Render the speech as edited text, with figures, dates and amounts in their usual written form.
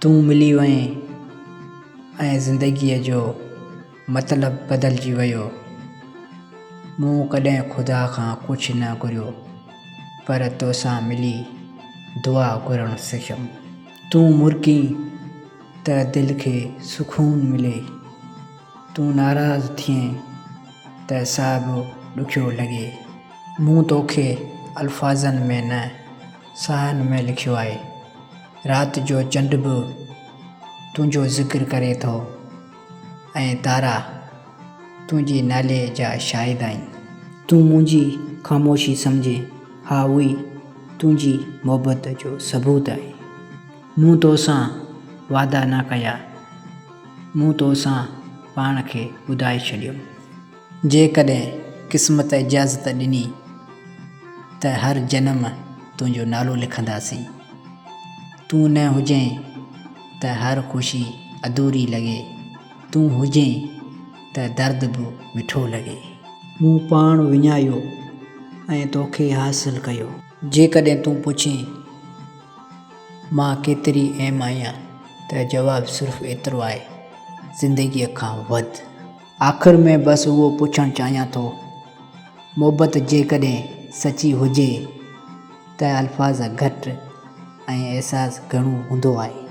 تون ملي وئين ۽ زندگيء جو مطلب بدلجي ويو. مون ڪڏهن خدا کان ڪجهه نه گهريو، پر توسان ملي دعا گهرڻ سکيم. تون مرڪين ته دل کي سڪون ملي، تون ناراض ٿئين ته ساهه به ڏکيو لڳي. مون توکي الفاظن ۾ نه ساهن ۾ لکيو آهي. رات جو چنڊ به تنهنجو ذڪر ڪري ٿو ۽ تارا تنهنجي نالي جا شاهد آهن. تون منهنجي خاموشي سمجهين، ها اهوئي تنهنجي محبت جو ثبوت آهي. مون توسان وعدا نه ڪيا، مون توسان پاڻ کي ٻڌائي ڇڏيو. جيڪڏهن قسمت اجازت ڏني ته هر جنم تنهنجو نالو لکنداسين. تون نه هجين ته هر خوشي اڌوري لڳي، تون هجين ته درد به مٺو لڳي. مون پاڻ وڃايو ۽ توکي حاصل ڪيو. جيڪڏهن تون پڇين مان ڪيتري اهم آهيان ته جواب صرف ايترو آهي، زندگيء کان وڌ. آخر ۾ بس اهو پڇڻ چاهيان ٿو، محبت جيڪڏهن سچي هجي ته الفاظ گهٽ ۽ احساس گهڻو هوندو آهي.